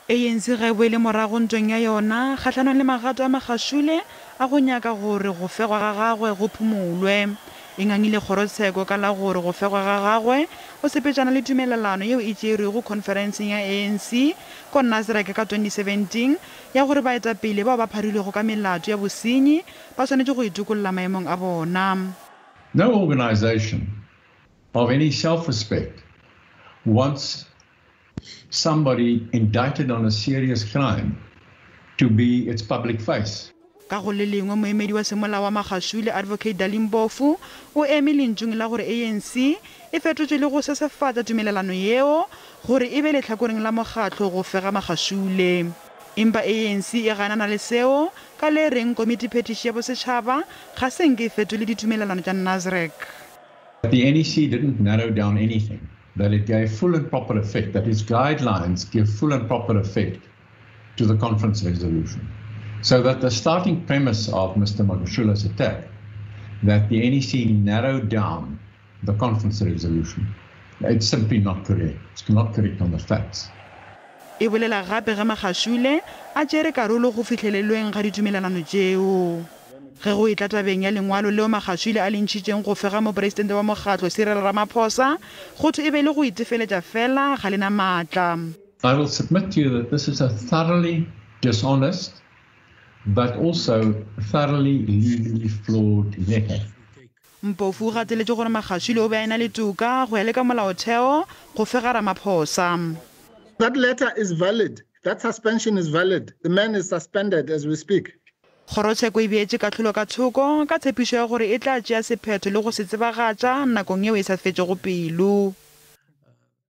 ANC ga e boele morago ntweng ya yona kgahlanong le magato a Magashule a go nyaka gore go fegwa ga gagwe go phumolwe. E ngangile kgorotsheko ka la gore go fegwa ga gagwe go sepetšana le tumelelano yeo e tšerwego khonferenseng ya ANC ko Nasrec ka 2017 ya gore baetapele bao ba pharilwego ka melato ya bosenyi ba swanetše go itokolla maemong a bona. No organisation of any self-respect wants somebody indicted on a serious crime to be its public face. Ka go le lengwe, moemedi wa semolao wa Magashule, Advocate Dali Mpofu, o eme lentšung la gore ANC e fetotše le go sesefatša tumelelano yeo gore e be lehlakoreng la mokgatlo go fega Magashule. Empa ANC e ganana le seo ka le reng Komitiphethiši ya Bosetšhaba ga se nke e fetole ditumelelano tša Nasrec. The NEC didn't narrow down anything, that it gave full and proper effect, that its guidelines give full and proper effect to the conference resolution. So that the starting premise of Mr. Magashula's attack, that the NEC narrowed down the conference resolution, it's simply not correct. It's not correct on the facts. E bolela gape ge Magashule a tšere karolo go fihlelelweng ga ditumelelano tšeo. Ge go etla tabeng ya lengwalo leo Magashule a le ntšhitšeng go fega mopresidente wa mokgatlo Cyril Ramaphosa, go thwe e be e le go itefeletša fela, ga le na maatla. I will submit to you that this is a thoroughly dishonest but also thoroughly legally flawed letter. Mpofu o gateletše gore Magashule o be a e-na le toka go ya le ka molaotheo go fega Ramaphosa. That letter is valid. That suspension is valid. The man is suspended as we speak. Kgorotsheko e beetše kahlolo ka thoko ka tshepišo ya gore e tla tšea sephetho le go se tsebagatša nakong yeo e sa fetšego pelo.